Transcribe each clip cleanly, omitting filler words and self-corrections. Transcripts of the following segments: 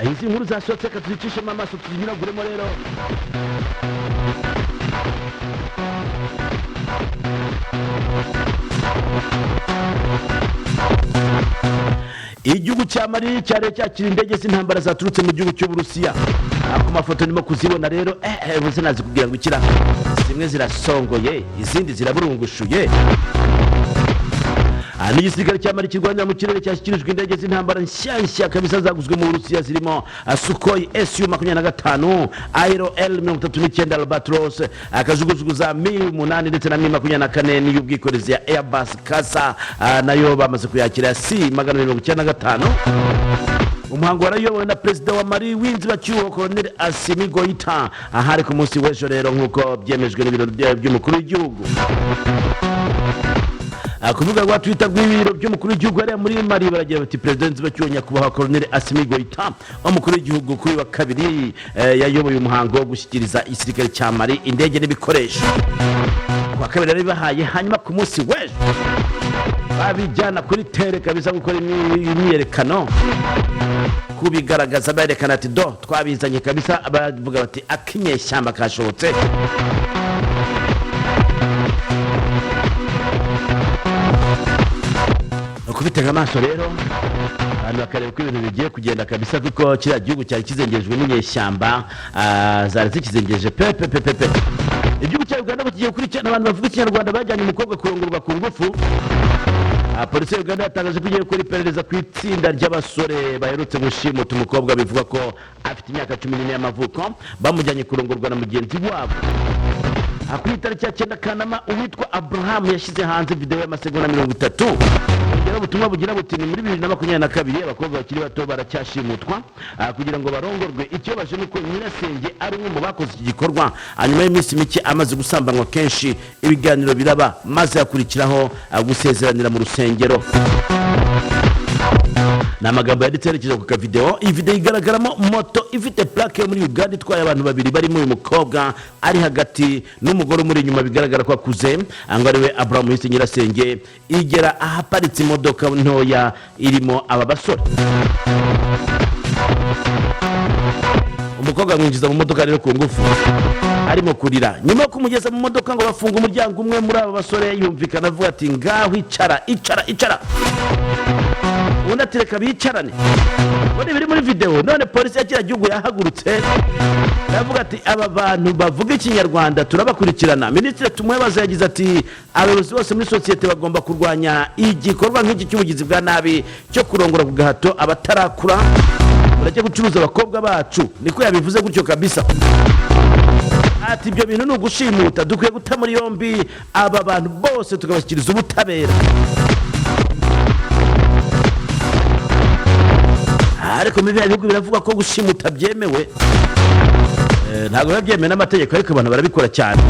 Izi nkuru zasohotse, reka tuzicishemo amaso, tuzinyuraguremo rero. Igihugu cya Mali cyari cyakira indege z'intambara zaturutse mu gihugu cy'Uburusiya. Ku mafoto ndimo kuzibona rero, ubu sinazikubwira ngo ikira. Zimwe zirasongoye, izindi ziraburungushuye. Aha ni igisirikare cya Mali kirwanira mu kirere cyashyikirijwe indege z'intambara nshyashya kabisa zaguzwe mu Burusiya, zirimo Sukhoi Su 25, Aero L 39 Albatros, akajugujugu za Mi 8 ndetse na Mi 24, n'iy'ubwikorezi ya Airbus Kasa, nayo bamaze kuyakira ya C 295. Umuhango warayobowe na perezida wa Mali w'inzibacyuho, Colonel Assimi Goita, ahari ku munsi w'ejo rero, nk'uko byemejwe n'ibiro by'umukuru w'igihugu. Ku rubuga rwa Twitter rw'ibiro by'umukuru w'igihugu hariya muri Mali, baragira bati: "Perezida w'inzibacyuho, nyakubahwa Colonel Assimi Goita, umukuru w'igihugu, kuri uyu wa kabiri yayoboye umuhango wo gushyikiriza igisirikare cya Mali indege n'ibikoresho." Ku wa kabiri yari bibahaye, hanyuma ku munsi w'ejo babijyana kuri terrain kabisa gukora imyiyerekano, kubigaragaza, berekana ati: "Do twabizanye kabisa." Bavuga bati: "Akinyeshyamba kashobotse." Ni ukubitega amaso rero, abantu bakareba uko ibintu bigiye kugenda kabisa, kuko kiriya gihugu cyari kizengerejwe n'inyeshyamba, zari zikizengereje pe pe pe pe pe. Igihugu cya Uganda ngo kigiye gukurikirana abantu bavuga Ikinyarwanda bajyanye umukobwa kurongorwa ku ngufu. Polisi ya Uganda yatangaje ko igiye gukora iperereza ku itsinda ry'abasore baherutse gushimuta umukobwa bivuga ko afite imyaka 14 y'amavuko, bamujyanye kurongorwa na mugenzi wabo. Ku itariki ya 9 Kanama, uwitwa Abraham yashyize hanze videwo y'amasegonda 30 yongeraho ubutumwa bugira buti: "Ni muri 2022, abakobwa bakiri bato baracyashimutwa kugira ngo barongorwe. Ikibabaje ni uko nyirasenge ari umwe mu bakoze iki gikorwa." Hanyuma y'iminsi mike amaze gusambanywa kenshi, ibiganiro biraba, maze hakurikiraho gusezeranira mu rusengero. Ni amagambo yanditse yerekeje ku kavidewo. Iyi videwo igaragaramo moto ifite plaque yo muri Uganda itwaye abantu babiri, barimo uyu mukobwa ari hagati n'umugore umuri inyuma, bigaragara ko akuze, ngo ariwe Abraham yise nyirasenge. Igera ahaparitse imodoka ntoya irimo aba basore, umukobwa amwinjiza mu modoka rero ku ngufu arimo kurira. Nyuma yo kumugeza mu modoka, ngo bafunga umuryango, umwe muri aba basore yumvikana avuga ati: "Ngaho icara, icara, icara." Ubundi ati: "Reka bicarane." Ubundi biri muri videwo. None polisi ya kiriya gihugu yahagurutse, iravuga ati: "Aba bantu bavuga Ikinyarwanda turabakurikirana." Minisitiri Tumwebaze yagize ati: "Abayobozi bose muri sosiyete bagomba kurwanya igikorwa nk'iki cy'ubugizi bwa nabi cyo kurongora ku gahato abatarakura. Mureke gucuruza abakobwa bacu." Niko yabivuze gutyo kabisa, ati: "Ibyo bintu ni ugushimuta. Dukwiye guta muri yombi aba bantu bose, tukabashyikiriza ubutabera." Ariko muri biriya bihugu biravuga ko gushimuta byemewe. Ntabwo biba byemewe n'amategeko, ariko abantu barabikora cyane.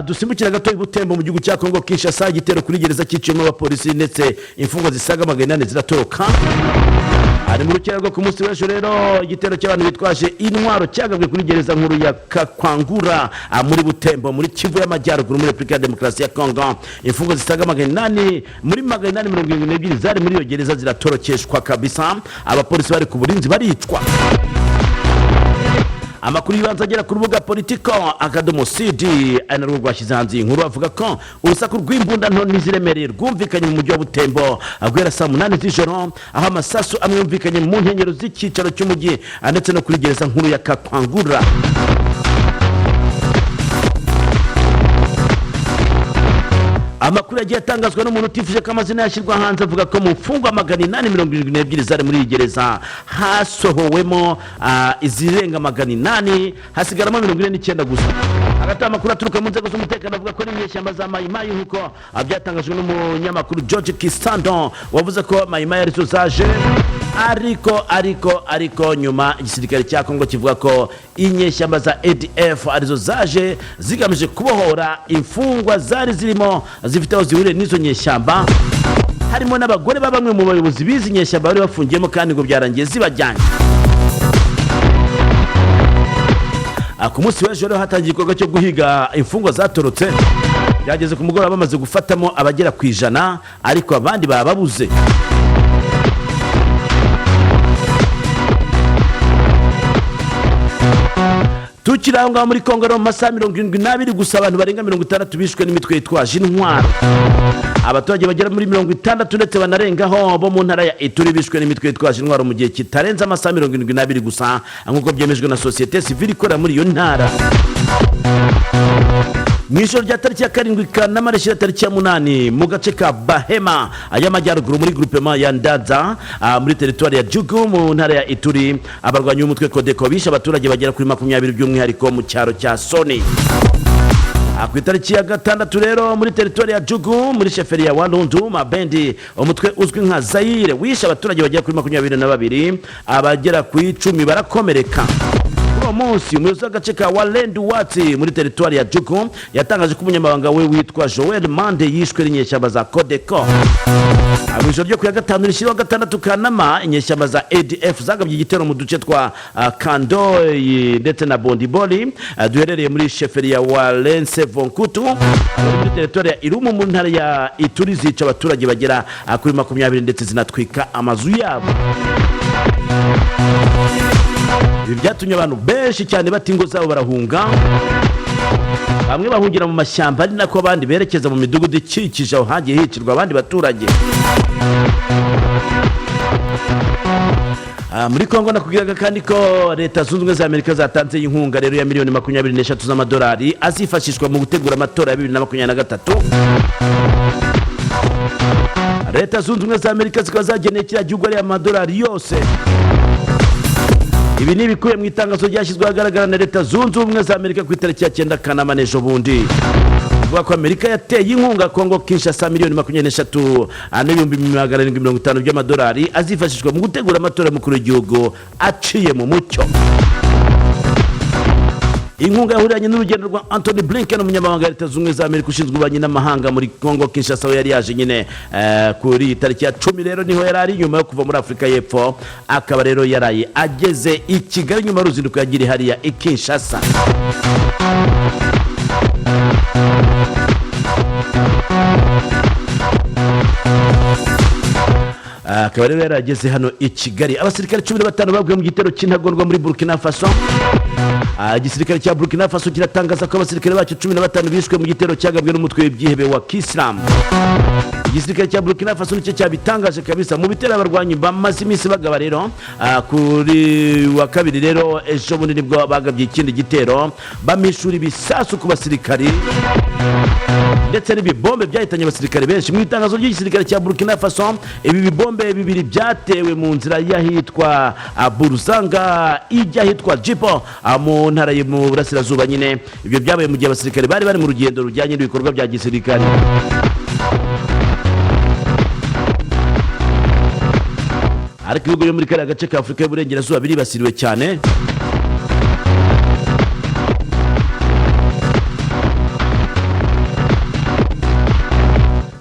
Dusimbukira gato i Butembo mu gihugu cya Kongo Kinshasa. Igitero kuri gereza cyiciyemo abapolisi ndetse imfungwa zisaga 800 ziratoroka. Ari mu rukera rwo ku munsi w'ejo rero, igitero cy'abantu bitwaje intwaro cyagabwe kuri gereza nkuru ya Kakwangura, muri Butembo, muri Kivu y'Amajyaruguru, muri Repubulika ya Demokarasi ya Kongo. Imfungwa zisaga 800 muri 872 zari muri iyo gereza ziratorokeshwa kabisa, abapolisi bari ku burinzi baricwa. Amakuru y'ibanze agera ku rubuga Politico.cd, ari narwo rwashyize hanze iyi nkuru, avuga ko urusaku rw'imbunda nto n'iziremereye rwumvikanye mu mujyi wa Butembo guhera saa 8 z'ijoro, aho amasasu amwe yumvikanye mu nkengero z'icyicaro cy'umujyi ndetse no kuri gereza nkuru ya Kakwangura. Amakuru yagiye atangazwa n'umuntu utifuje ko amazina yashyirwa hanze avuga ko mu mfungwa 872 zari muri iyi gereza hasohowemo izirenga 800, hasigaramo 49 gusa. Hagati aho, amakuru aturuka mu nzego z'umutekano avuga ko n'inyeshyamba za Mayimayi, nk'uko byatangajwe n'umunyamakuru George Kisando wavuze ko Mayimayi arizo zaje, ariko nyuma igisirikare cya Kongo kivuga ko inyeshyamba za ADF arizo zaje zigamije kubohora imfungwa zari zirimo zifite aho zihuriye n'izo nyeshyamba, harimo n'abagore ba bamwe mu bayobozi b'izi nyeshyamba bari bafungiyemo, kandi ngo byarangiye zibajyanye. Ku munsi w'ejo rero hatangiye igikorwa cyo guhiga imfungwa zatorotse. Byageze ku mugoroba bamaze gufatamo abagera ku 100, ariko abandi baba babuze. Tukiri aho ngaho muri Kongo rero, mu masaha 72 gusa abantu barenga 60 bishwe n'imitwe yitwaje intwaro. Abaturage bagera muri 60 ndetse banarengaho bo mu ntara ya Ituri bishwe n'imitwe yitwaje intwaro mu gihe kitarenze amasaha 72 gusa, nk'uko byemejwe na sosiyete sivile ikorera muri iyo ntara. Mu ijoro rya tariki ya 7 Kanama rishyira tariki ya 8, mu gace ka Bahema y'Amajyaruguru, muri groupement ya Ndaza, muri teritwari ya Djugu, mu ntara ya Ituri, abarwanyi b'umutwe Codeco bishe abaturage bagera kuri 20, by'umwihariko mu cyaro cya Soni. Ku itariki ya 6 rero, muri teritwari ya Djugu, muri sheferi ya Walundu Mabendi, umutwe uzwi nka Zayire wishe abaturage bagera kuri 22, abagera ku 10 barakomereka. Kuri uwo munsi, umuyobozi w'agace ka Walendu Watsi muri teritwari ya Djugu yatangaje ko umunyamabanga we witwa Joel Mande yishwe n'inyeshyamba za Codeco. Mu ijoro ryo ku ya gatanu rishyiraho 6 Kanama, inyeshyamba za ADF zagabye igitero mu duce twa Kandoyi ndetse na Bondiboli, duherereye muri sheferi ya Walense Vonkutu, muri teritwari ya Irumu, mu ntara ya Ituri, zica abaturage bagera kuri 20 ndetse zinatwika amazu yabo. Ibi byatumye abantu benshi cyane bata ingo zabo barahunga, bamwe bahungira mu mashyamba, ari nako abandi berekeza mu midugudu ikikije aho hagiye hicirwa abandi baturage. Muri Kongo nakubwiraga kandi ko Leta Zunze Ubumwe za Amerika zatanze inkunga rero ya miliyoni 23 z'amadolari azifashishwa mu gutegura amatora ya 2023. Leta Zunze Ubumwe za Amerika zikaba zageneye kiriya gihugu ariya madolari yose. Ibi ni ibikubiye mu itangazo ryashyizwe ahagaragara na Leta Zunze Ubumwe za Amerika ku itariki ya 9 Kanama, n'ejo bundi, ivuga ko Amerika yateye inkunga Kongo Kinshasa miliyoni 23 n'ibihumbi 750 by'amadolari azifashishwa mu gutegura amatora y'umukuru w'igihugu aciye mu mucyo. Inkunga yahuriranye n'urugendo rwa Antony Blinken, umunyamabanga wa Leta Zunze Ubumwe za Amerika ushinzwe ububanyi n'amahanga, muri Kongo Kinshasa, aho yari yaje nyine kuri iyi tariki ya 10. Rero niho yari ari nyuma yo kuva muri Afurika y'Epfo, akaba rero yaraye ageze i Kigali nyuma y'uruzinduko yagiriye hariya i Kinshasa. Akaba rero yarageze hano i Kigali. Abasirikare 15 baguye mu gitero cy'intagondwa muri Burkina Faso. Igisirikare cya Burkina Faso kiratangaza ko abasirikare bacyo 15 bishwe mu gitero cyagabwe n'umutwe w'ibyihebe wa Kisilamu. Igisirikare cya Burkina Faso nicyo cyabitangaje kabisa. Mu bitero abarwanyi bamaze iminsi bagaba rero, kuri wa kabiri rero, ejo bundi, nibwo bagabye ikindi gitero, bamishura ibisasu ku basirikari ndetse n'ibibombe byahitanye abasirikare benshi. Mu itangazo ry'igisirikare cya Burkina Faso, ibi bibombe bibiri byatewe mu nzira y'ahitwa Buruzanga ijya ahitwa Jipo, mu ntara yo mu burasirazuba nyine. Ibyo byabaye mu gihe abasirikare bari bari mu rugendo rujyanye n'ibikorwa bya gisirikare. Ariko ibihugu byo muri kariya gace ka Afurika y'Uburengerazuba biribasiriwe cyane.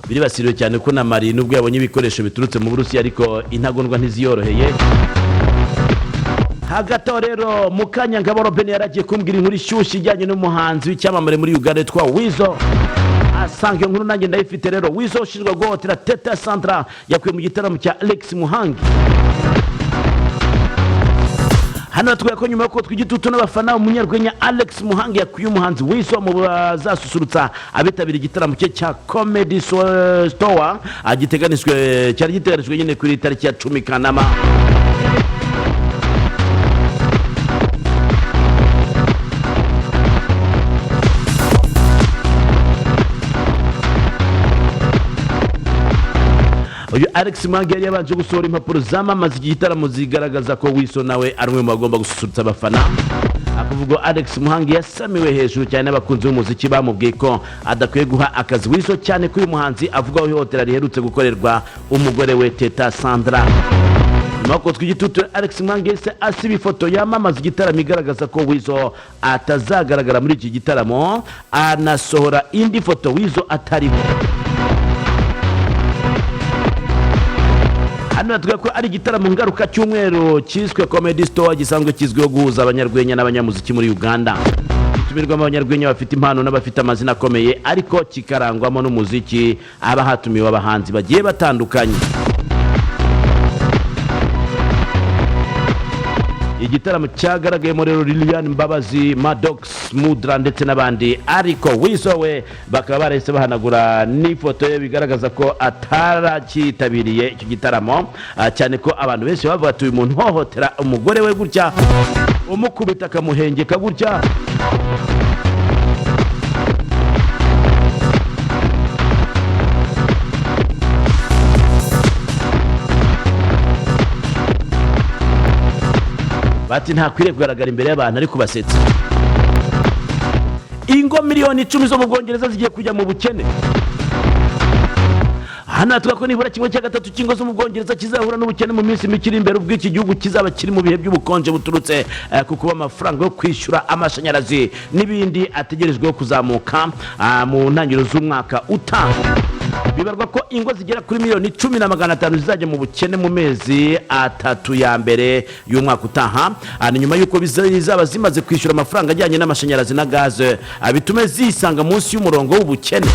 Biribasiriwe cyane ko na Mali, nubwo yabonye ibikoresho biturutse mu Burusiya, ariko intagondwa ntiziyoroheye. Hagati aho rero, mu kanya Ngabo Robin yaragiye kumbwira inkuru ishyushye ijyanye n'umuhanzi w'icyamamare muri Uganda witwa Weasel. Asanga iyo nkuru nanjye ndayifite. Rero Weasel ushinjwa guhohotera Teta Sandra yakuye mu gitaramo cya Alex Muhangi. Hano batubwira ko nyuma yo kotwa igitutu n'abafana, umunyarwenya Alex Muhangi yakuye umuhanzi Weasel mu bazasusurutsa abitabira igitaramo cye cya Comedy Store giteganijwe, cyari giteganijwe nyine kuri tariki ya 10 Kanama. Uyu Alex Muhangi yari yabanje gusohora impapuro zamamaza iki gitaramo zigaragaza ko Weasel nawe ari umwe mu bagomba gususurutsa abafana. Akuvuga Alex Muhangi yasamiwe hejuru cyane n'abakunzi b'umuziki, bamubwiye ko adakwiye guha akazi Weasel, cyane ko uyu muhanzi avugaho ihohotera riherutse gukorerwa umugore we Teta Sandra. Nyuma yo kotwa igitutu, Alex Muhangi yahise asiba ifoto yamamaza igitaramo igaragaza ko Weasel atazagaragara muri iki gitaramo, anasohora indi foto Weasel atariho. Hano batubwira ko ari igitaramo ngaruka cy'umweru cyiswe Comedy Store, gisanzwe kizwiho guhuza abanyarwenya n'abanyamuziki muri Uganda, gitumirwamo abanyarwenya bafite impano n'abafite amazina akomeye, ariko kikarangwamo n'umuziki, aba hatumiwe abahanzi bagiye batandukanye. Igitaramo cyagaragayemo rero Lilian Mbabazi, Maddox Mudra ndetse n'abandi, ariko Weasel we bakaba barahise bahanagura n'ifoto ye, bigaragaza ko atarakitabiriye icyo gitaramo. Cyane ko abantu benshi bavuga ati: "Uyu muntu uhohotera umugore we gutya, umukubita akamuhengeka gutya." Bati: "Ntakwiriye kugaragara imbere y'abantu ariko basetsa." Ingo miliyoni 10 zo mu Bwongereza zigiye kujya mu bukene. Hano tuvuga ko nibura kimwe cya gatatu cy'ingo zo mu Bwongereza kizahura n'ubukene mu minsi mike iri imbere, ubwo iki gihugu kizaba kiri mu bihe by'ubukonje buturutse ku kuba amafaranga yo kwishyura amashanyarazi n'ibindi ategerejweho kuzamuka mu ntangiriro z'umwaka utaha. Bibarwa ko ingo zigera kuri miliyoni 10 na 500 zizajya mu bukene mu mezi 3 ya mbere y'umwaka utaha. Ni nyuma y'uko zizaba zimaze kwishyura amafaranga ajyanye n'amashanyarazi na gaze, bitume zisanga munsi y'umurongo w'ubukene.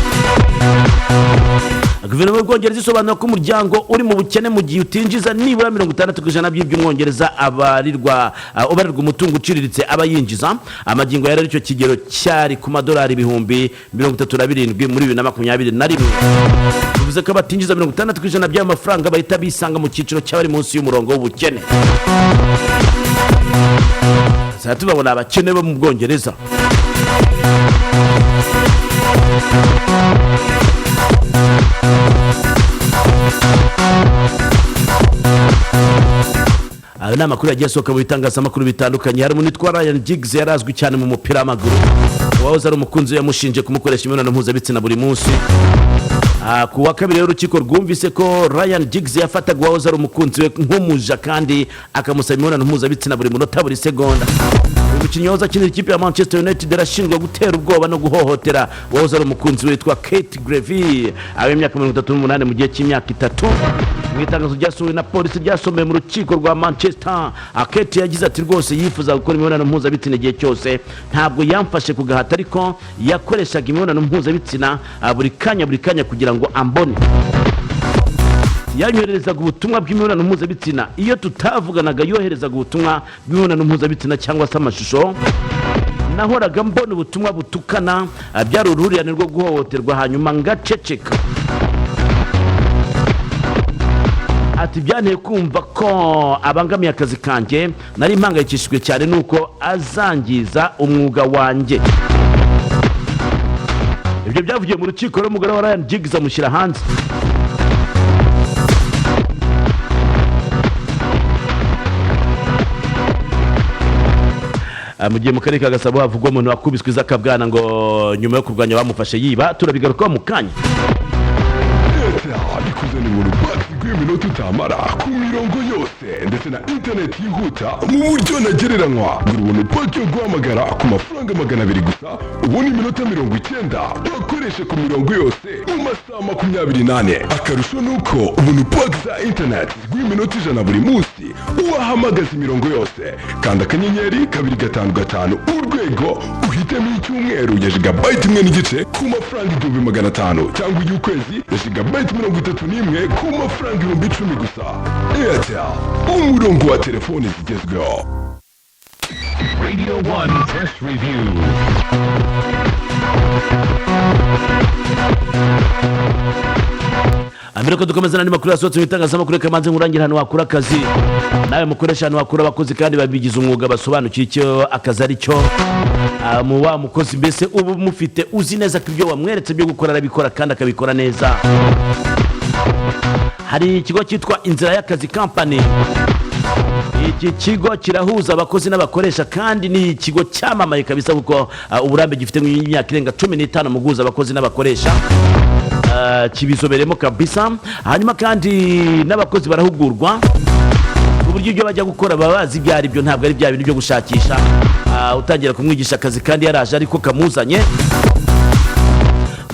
Guverinoma y'Ubwongereza isobanura ko umuryango uri mu bukene mu gihe utinjiza nibura 60% by'ibyo Umwongereza abarirwa ubarirwa umutungo uciriritse aba yinjiza. Amagingo yari icyo kigero cyari ku madolari 37,000 muri 2021. Bivuze ko abatinjiza 60% by'ayo mafaranga bahita bisanga mu cyiciro cy'abari munsi y'umurongo w'ubukene. Tuzajya tubabona abakene bo mu Bwongereza. Ayo ni amakuru yagiye asohoka mu bitangazamakuru bitandukanye. Hari umuntu witwa Ryan Giggs, yari azwi cyane mu mupira w'amaguru. Uwahoze ari umukunzi we yamushinje kumukoresha imibonano mpuzabitsina buri munsi. Ku wa kabiri rero urukiko rwumvise ko Ryan Giggs yafataga uwahoze ari umukunzi we nk'umuja kandi akamusaba imibonano mpuzabitsina buri munota, buri segonda. Uyu mukinnyi wahoze akinira ikipe ya Manchester United arashinjwa gutera ubwoba no guhohotera uwahoze ari umukunzi we witwa Kate Greville w'imyaka 38 mu gihe cy'imyaka 3. Mu itangazo ryasohowe na polisi ryasomewe mu rukiko rwa Manchester, Kate yagize ati: "Rwose yifuza gukora imibonano mpuzabitsina igihe cyose. Ntabwo yamfashe ku gahato, ariko yakoreshaga imibonano mpuzabitsina buri kanya, buri kanya kugira ngo ambone. Yanyohererezaga ubutumwa bw'imibonano mpuzabitsina. Iyo tutavuganaga yoherezaga ubutumwa bw'imibonano mpuzabitsina cyangwa se amashusho. Nahoraga mbona ubutumwa butukana. Byari uruhurirane rwo guhohoterwa, hanyuma ngaceceka." Ati: "Byanteye kumva ko abangamiye akazi kanjye. Nari mpangayikishijwe cyane nuko azangiza umwuga wanjye." Ibyo byavugiye mu rukiko rero, umugore wa Ryan Giggs amushyira hanze. Mu gihe mu karere ka Gasabo havugwa umuntu wakubiswe izakabwana ngo nyuma yo kurwanya bamufashe yiba, turabigarukaho mu kanya. Airtel ikuzanira ubuntu packs rw'iminota utamara ku mirongo yose ndetse na interineti yihuta mu buryo ntagereranywa. Gura ubuntu pack yo guhamagara ku mafaranga 200 gusa, ubundi iminota 90 bakoreshe ku mirongo yose mu masaha 24. Akarusho ni uko ubuntu pack za interineti rw'iminota 100 buri munsi wahamagaza imirongo yose. Kanda *255# uhitemo icyumweru ya gigabyte 1.5 ku mafaranga 1500, cyangwa iy'ukwezi ya gigabyte 31 ku mafaranga 10,000 gusa. Airtel, umurongo wa telefoni zigezweho. Radio 1 Press Review. Mbere ko dukomeza n'andi makuru yasohotse mu itangazamakuru, reka manze nkurangire ahantu wakura akazi nawe mukoresha, ahantu wakura abakozi kandi babigize umwuga, basobanukiwe icyo akazi ari cyo. Mu wa mukozi mbese uba umufite uzi neza ko ibyo wamweretse byo gukora arabikora kandi akabikora neza. Hari ikigo cyitwa Inzira y'Akazi Company. Iki kigo kirahuza abakozi n'abakoresha kandi ni ikigo cyamamaye kabisa kuko uburambe gifite mu myaka irenga 15 mu guhuza abakozi n'abakoresha. Kibizoberemo kabisa. Hanyuma kandi n'abakozi barahugurwa ku buryo ibyo bajya gukora baba bazi ibyo ari byo, ntabwo ari bya bintu byo gushakisha. Utangira kumwigisha akazi kandi yaraje ariko kamuzanye.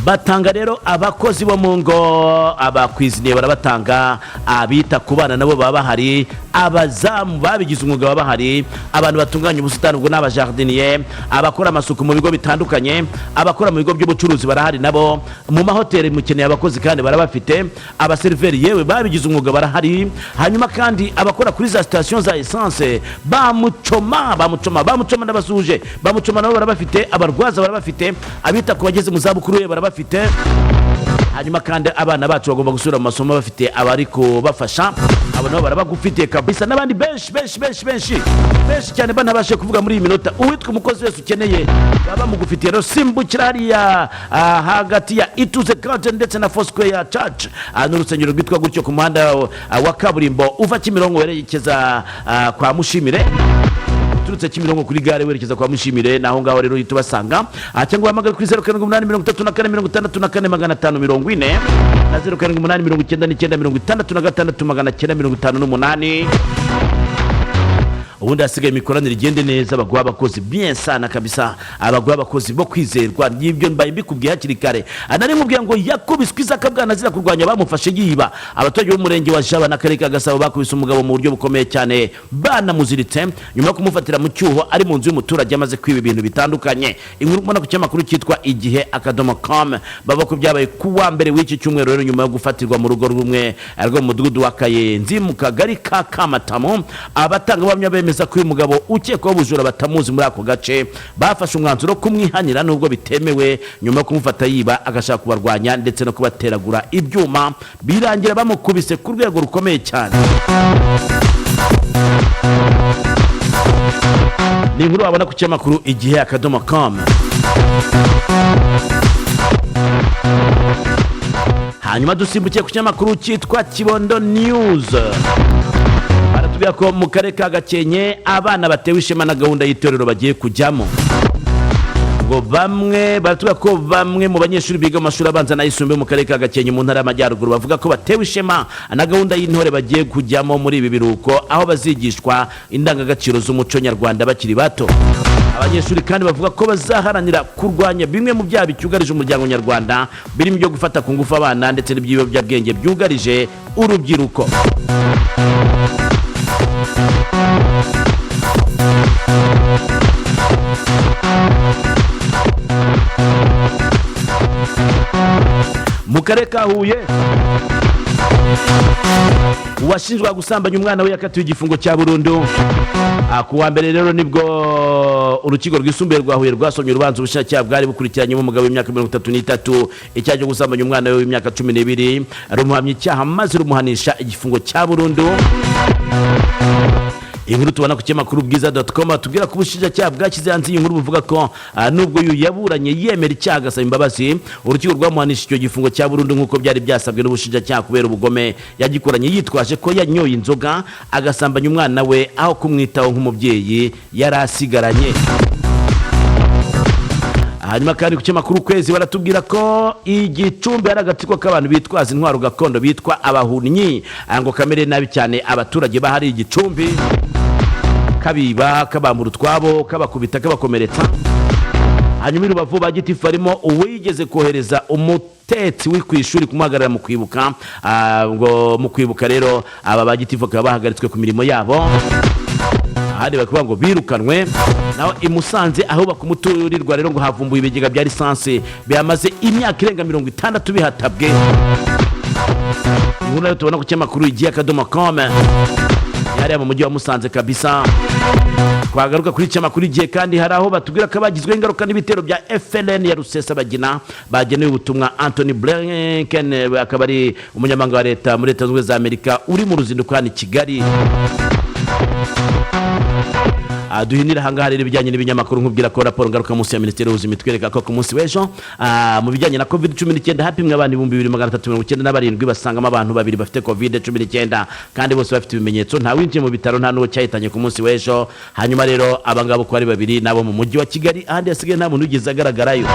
Batanga rero abakozi bo mu ngo, abakwiziniye barabatanga, abita ku bana nabo baba bahari. Abazamu babigize umwuga baba bahari, abantu batunganya ubusitani, ubwo ni abajardinier, abakora amasuku mu bigo bitandukanye, abakora mu bigo by'ubucuruzi barahari nabo. Mu mahoteli mukeneye abakozi kandi barabafite, abaseriveri yewe babigize umwuga barahari. Hanyuma kandi abakora kuri za sitasiyo za essence, bamucoma, bamucoma, bamucoma, ndabasuhuje, bamucoma nabo barabafite, abarwaza barabafite, abita ku bageze mu zabukuru ye barabafite. Hanyuma kandi abana bacu bagomba gusubira mu masomo bafite abari kubafasha, abo nabo barabagufitiye kabisa, n'abandi benshi benshi benshi benshi benshi cyane banabashe kuvuga muri iyi minota. Uwitwa umukozi wese ukeneye baba bamugufitiye. Rero simbukira hariya hagati ya Ituze Garden ndetse na Foursquare Church, n'urusengero rwitwa gutyo, ku muhanda wa kaburimbo uva Kimironko werekeza kwa Mushimire, uturutse Kimironko kuri gare werekeza kwa Mushimire, naho ngaho rero uhita ubasanga. Cyangwa uhamagare kuri 0783 464 540 na 0789 96 958. Ubundi hasigaye imikoranire igende neza, baguha abakozi bien sana kabisa, abaguha abakozi bo kwizerwa. N'ibyo mbaye mbikubwiye hakiri kare. Nari nkubwiye ngo yakubiswe izakabwana azira kurwanya bamufashe yiba. Abaturage b'umurenge wa Jaba n'akarere ka Gasabo bakubise umugabo mu buryo bukomeye cyane, banamuziritse nyuma yo kumufatira mu cyuho ari mu nzu y'umuturage amaze kwiba ibintu bitandukanye. Inkuru ubona ku kinyamakuru cyitwa Igihe.com, bavuga ko byabaye ku wa mbere w'iki cyumweru. Rero nyuma yo gufatirwa mu rugo rumwe rwo mu mudugudu wa Kayenzi mu kagari ka Kamatamu, abatangabuhamya bemeza ko uyu mugabo ukekwaho ubujura batamuzi muri ako gace. Bafashe umwanzuro wo kumwihanira nubwo bitemewe, nyuma yo kumufata yiba agashaka kubarwanya ndetse no kubateragura ibyuma, birangira bamukubise ku rwego rukomeye cyane. Ni inkuru wabona ku kinyamakuru Igihe.com. Hanyuma dusimbukiye ku kinyamakuru cyitwa Kibondo News, baratubwira ko mu karere ka Gakenke abana batewe ishema na gahunda y'itorero bagiye kujyamo. Ngo bamwe baratubwira ko bamwe mu banyeshuri biga mu mashuri abanza n'ayisumbuye mu karere ka Gakenke mu ntara y'Amajyaruguru bavuga ko batewe ishema na gahunda y'intore bagiye kujyamo muri ibi biruhuko, aho bazigishwa indangagaciro z'umuco nyarwanda bakiri bato. Abanyeshuri kandi bavuga ko bazaharanira kurwanya bimwe mu byaha bicyugarije umuryango nyarwanda, birimo ibyo gufata ku ngufu abana ndetse n'iby'ibiyobyabwenge byugarije urubyiruko. Mu karere ka Huye, uwashinjwa gusambanya umwana we yakatiwe igifungo cya burundu. Ku wa mbere rero nibwo urukiko rwisumbuye rwa Huye rwasomye urubanza ubushinjacyaha bwari bukurikiranyemo umugabo w'imyaka 33 icyaha cyo gusambanya umwana we w'imyaka 12, rumuhamya icyaha maze rumuhanisha igifungo cya burundu. Inkuru tubona ku kinyamakuru Bwiza.com batubwira ko ubushinjacyaha bwashyize hanze iyi nkuru buvuga ko nubwo uyu yaburanye yemera icyaha agasaba imbabazi, urukiko rwamuhanisha icyo gifungo cya burundu nk'uko byari byasabwe n'ubushinjacyaha kubera ubugome yagikoranye yitwaje ko yanyoye inzoga agasambanya umwana we aho kumwitaho nk'umubyeyi yari asigaranye. Hanyuma kandi ku kinyamakuru Ukwezi baratubwira ko igicumbi hari agatsiko k'abantu bitwaza intwaro gakondo bitwa abahunnyi, ngo kamere nabi cyane abaturage bahari igicumbi, kabiba, kabambura utwabo, kabakubita, kabakomeretsa. Hanyuma i Rubavu ba gitifu barimo uwigeze kohereza umutetsi wi ku ishuri kumuhagarara mu kwibuka, ngo mu kwibuka rero aba ba gitifu bakaba bahagaritswe ku mirimo yabo, ahandi bakavuga ngo birukanwe. Naho i Musanze aho bakumuturirwa rero ngo havumbuwe ibigega bya lisansi bihamaze imyaka irenga 60 bihatabwe. Inkuru nayo tubona ku kinyamakuru Igihe.com, hariya mu mujyi wa Musanze kabisa. Twagaruka kuri kinyamakuru Igihe kandi hari aho batubwira ko abagizweho ingaruka n'ibitero bya FLN ya Rusesabagina bagenewe ubutumwa. Antony Blinken akaba ari umunyamabanga wa leta muri Leta Zunze Ubumwe za Amerika uri mu ruzinduko hano i Kigali. Duhinira ahangaha rero ibijyanye n'ibinyamakuru, nkubwira ko raporo ngarukamunsi ya minisiteri y'ubuzima itwereka ko ku munsi w'ejo mu bijyanye na covid 19 hapimwe abantu 2397, basangamo abantu babiri bafite covid 19 kandi bose bafite ibimenyetso. Nta winjiye mu bitaro, nta n'uwo cyahitanye ku munsi w'ejo. Hanyuma rero abangabo uko ari babiri nabo mu mujyi wa Kigali, ahandi hasigaye nta muntu wigeze agaragarayo.